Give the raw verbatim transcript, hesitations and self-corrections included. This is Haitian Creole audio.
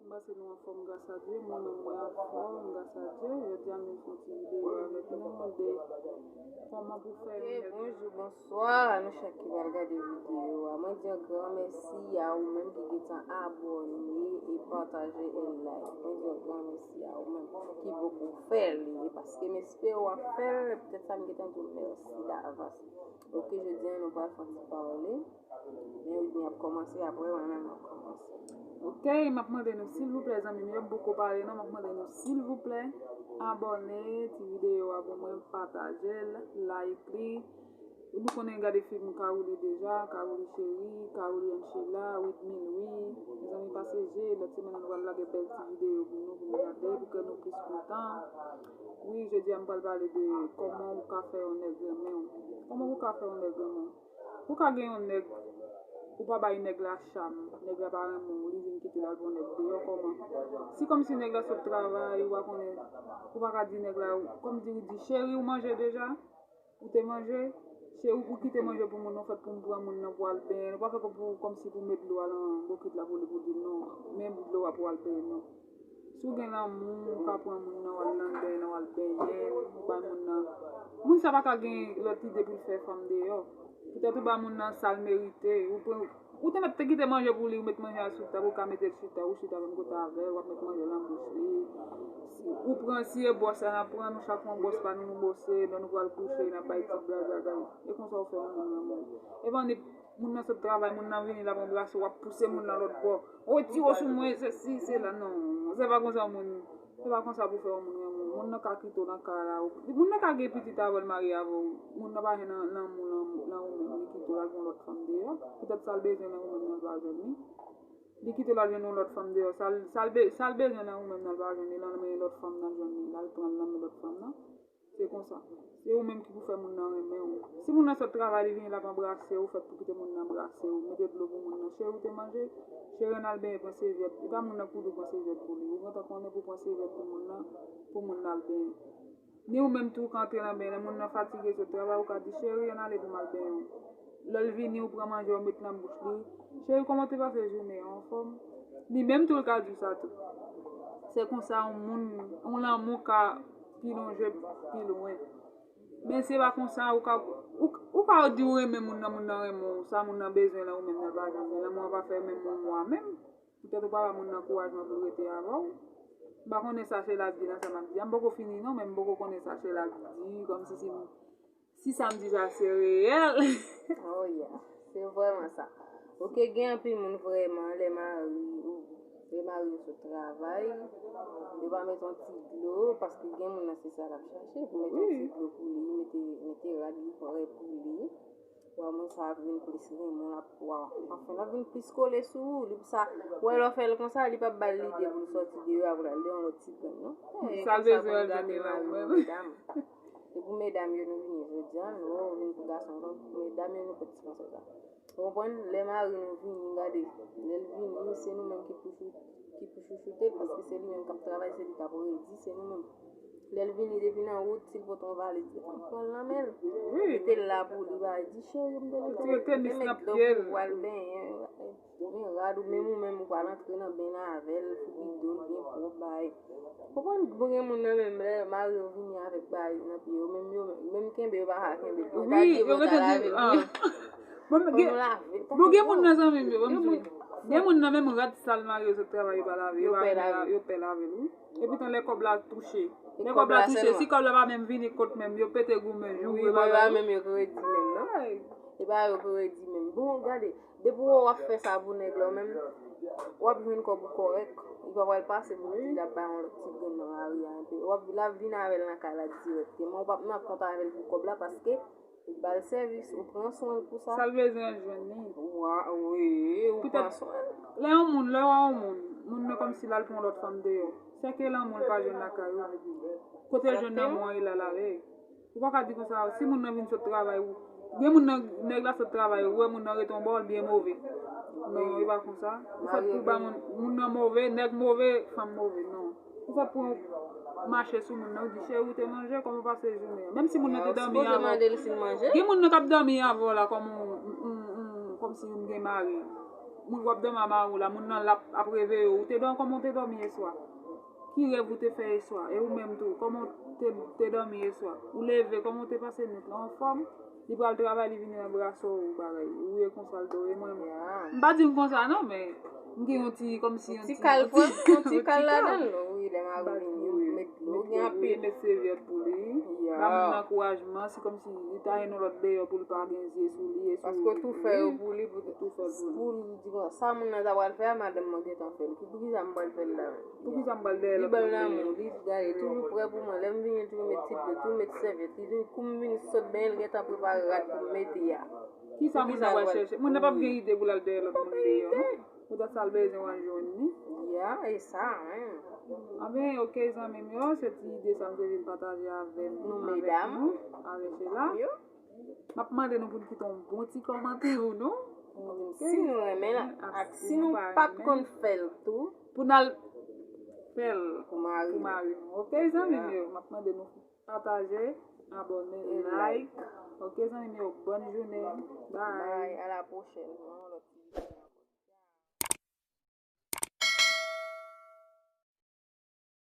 M panse nou anfòm gras a Dye, mwen menm mwen anfòm gras a Dye. Jodi a m vin fè yon ti videyo avèk nou de kòman pou fè yon nèg. Bonjou, bonswa a nou chak ki pral gade videyo a. Mwen di yon gran mèsi a ou menm ki gentan abòne e pataje e like. Mwen di yon gran mèsi a ou menm ki poko fè l, e paske m espere w ap fè l, e poutèt sa m gentan di w mèsi davans. Ok, jodi a nou pral fè yon ti pale. Men Whitney ap kòmanse, apre mwen menm m ap kòmanse. Ok, m ap mande nou silvouplè zanmi m yo, m poko pale non, m ap mande nou silvouplè abòne ti videyo a pou mwen, pataje l, like li. Nou konnen gade fim Karouli deja, Karouli cheri, Karouli Anchela, Whitney Louis. Mezanmi pa seje, lòt semèn nou pral lage bèl ti videyo pou nou, pou nou gade, pou kè nou plis kontan. Wi, jodi a m pral pale de kòman ou ka fè yon nèg renmen w. Kòman ou ka fè yon nèg renmen w? Ou ka gen yon nèg, ou pa bay nèg la cham, nèg la pa renmen w, li vin kite l al pran nèg deyò, kòman? Si kòmsi nèg la sot travay, ou pa konnen, ou pa ka di nèg la, kòm di, ou di, cheri, ou manje deja? Ou te manje? Se ou, ou kite manje pou moun nan, ou fèt pou m pran moun nan pou al benyen l. Ou pa fè kòm pou, kòmsi pou met dlo a nan bokit la pou li, pou di l non, men dlo a pou al benyen l non. Si w gen lanmou, ou ka pran moun nan, w al nan beny nan, w al benyen l, ou bay moun nan. Moun sa pa ka gen lòt ide pou l fè fanm deyò. Poutèt ou ba moun nan sa l merite, ou pran, ou te mèt te kite manje pou li, ou met manje a sou tab, ou ka mete l sou tab, ou chita menm kote avè l, w ap met manje nan bouch li. Si ou pran, si e bwòs la n ap pran, nou chak pran bwòs pa nou, nou bwose, lè nou pral kouche, n ap bay ti blag bagay. E konsa ou fè yon moun renmen w. Evan ni moun nan sot travay, moun nan vini, l ap anbrase w, w ap pouse moun nan lòt bò. O, tire w sou mwen, sesi, sela, non. Se pa konsa moun, se pa konsa pou fè yon moun renmen w. Moun nan ka kite w nan kay la. Moun nan ka gen pitit avè l, marye avè w. Moun nan pa jwenn lanmou nan, nan ou menm, li kite w, l al pran lòt fanm deyò. Poutèt sa l bezwen nan ou menm nan, l pa jwenn li. Li kite w, l al jwenn yon lòt fanm deyò. Sa l, sa l be-, sa l bezwen nan ou menm nan, l pa jwenn li, l al nan men lòt fanm nan, l jwenn li, l al pran l nan men lòt fanm nan. Se konsa. Se ou menm ki pou fè moun nan renmen w. Si moun nan sot travay, li vini, l ap anbrase w, ou fèt pou kite moun nan anbrase w. Mete dlo pou moun nan. Cheri, ou te manje? Cheri, ann al benyen, pran sèvyèt. E pa moun nan ki pou pran sèvyèt pou li. Ou gentan konnen pou pran sèvyèt pou moun nan, pou moun nan al benyen. Ni ou menm tou, ou ka antre nan beny, lè moun nan fatige sot travay, ou ka di, cheri, ann ale pou m al benyen w. Lè l vini, ou pran manje, ou met nan bouch li. Cheri, kòman w te pase jounen an? Anfòm? Li menm tou, l ka di w sa tou. Se konsa yon moun, yon lanmou ka pi lonje, pi lwen. Men se pa konsa ou ka, ou, ou ka di ou renmen moun nan, moun nan renmen w, sa moun nan bezwen la ou menm nan pa jwenn li. Lanmou an pa fè menm yon mwa menm. Poutèt ou pa ba moun nan kourajman pou l rete avè w. M pa konnen sa Sheila ap di nan sa m ap di a. M poko fini non, men m poko konnen sa Sheila ap di, kòmsi si m, si sa m di sa se reyèl. Oh yeah, se vrèman sa. Ok, gen anpil moun vrèman, lè mari ou, lè mari yo sot travay, yo pa met yon ti dlo, paske gen moun nan se sa l ap chache, pou met yon ti dlo pou li, mete, mete rad li prè pou li. Wa moun sa ap vin plis renmen w, l ap, wa, anfen, l ap vin plis kole sou ou. Li pou sa, wè lè w fè l konsa, li p ap ba l lide pou l sòti deyò a, pou l al de yon lòt ti grenn, non. E, sa l konsa pou bezwen l gate mari yo, medam. E pou medam yo nou vini jodi a, nou vin pou gason, donk medam yo nou pot ti panse sa. Ou konprann? Lè mari nou vini, gade, lè l vini, se nou menm ki pou chou-, ki pou chouchoute l, paske se li menm k ap travay, se li k ap redi, se nou menm. Lè l vini depi nan wout, si l pote yon valiz, li pran l nan men l. Mete l la pou li, bay, di, cheri, m te mete, te met dlo pou w al benyen. Men rad ou, menm ou menm ou pral antre nan beny la avè l, foubi do l byen pwòp, bay. Konprann, bon, gen moun nan menm lè mari yo vini avèk bagay nan pye yo, menm yo, menm kenbe yo pa ka kenbe l. Wi, yo gentan di, ah. Bon, gen, bon, gen moun nan zanmi m yo, gen moun nan menm rad sal mari yo sot travay yo pa lave, yo pa, yo pè lave l, wi. Epitan lè kòb la touche, lè kòb la touche, si kòb la pa menm vini kot menm, yo pete goumen, joure bagay yo. Wi, menm yo kredi menm, non? E pa yo kredi menm. Bon, gade, depi w ap fè sa pou nèg la, ou menm, w ap jwenn kòb ou kòrèk. Li pa pral pase pou di l ap bay yon lòt ti grenn nan lari a, enpe. W ap, l ap vin avè l nan kay la dirèkteman. Ou p ap nan kont avè l pou kòb la, paske ou ba l sèvis, ou pran swen l pou sa. Sa l bezwen, l jwenn li. Wa, wi, ou pran swen l. Lè yon moun, lè w wè yon moun, moun nan kòmsi l al pran yon lòt fanm deyò. Sèke lanmou l pa jwenn lakay ou. Kote l jwenn lanmou an, e la l ale. Ou pa ka di konsa, si moun nan vin sot travay, ou, gen moun nan, nèg la sot travay, ou wè moun nan rete yon bò, l byen move. Non, e pa konsa. Ou fèt pou ba moun, moun nan move, nèg move, fanm move, non. Ou fèt pou mache sou moun nan, ou di, cheri, ou te manje, kòman w pase jounen an? Menm si moun nan te dòmi avan w. Gen moun nan k ap dòmi avan w la, kòm yon, yon, yon, kòmsi yon gen mari. Moun w ap dòmi a mari w la, moun nan l ap, ap reveye w. Ou te dòmi, kòman w te dòmi yè swa? Ki rèv ou te fè yè swa? E ou menm tou, kòman w te, te dòmi yè swa? Ou leve, kòman w te pase nwit lan? Anfòm? Li pral travay, li vini nan bras ou, bagay. Ou ye konsa l dòmi, mwen menm. M pa di m konsa non, men m gen yon ti, kòmsi yon ti kal, yon ti kal ladan l, wi, lè mari w vini, met dlo, gen anpil. Met sevyèt pou li. Ba moun ankourajman, se kòmsi li ta yon lòt deyò pou l pa gen zye sou li, e sou li. Paske w tou fè yo pou li, pou tou fè l pou li. Pou l di konsa, sa moun nan ta pral fè a, madanm mwen gentan fè l. Poukisa m pral fè l la menm? Poukisa m pral dèyè lòt moun deyò? Li ban m lanmou, li gade, toujou prè pou mwen. Lè m vini, li toujou met ti dlo, toujou met sèvyèt. Li toujou, kou m vin sot benyen, li gentan prepare rad pou m mete a. Kisa moun nan pral chèche? Moun nan p ap gen ide pou l al dèyè lòt moun deyò, non? Poutèt sa l bezwen w al jwenn li. Ya, e sa menm. Anben, oke, zanmi m yo, se ti ide sa m te vin pataje avè nou, avèk nou, avèk Sheila. M ap mande nou pou n kite yon bon ti kòmantè pou nou. Si nou renmen l, ak si nou pa t konn fè l tou, pou n al fè l pou mari nou. Oke, zanmi m yo, m ap mande nou pataje, abòne, like. Oke, zanmi m yo, bòn jounen. Bye. Bye, à la prochaine. Nan yon lòt ti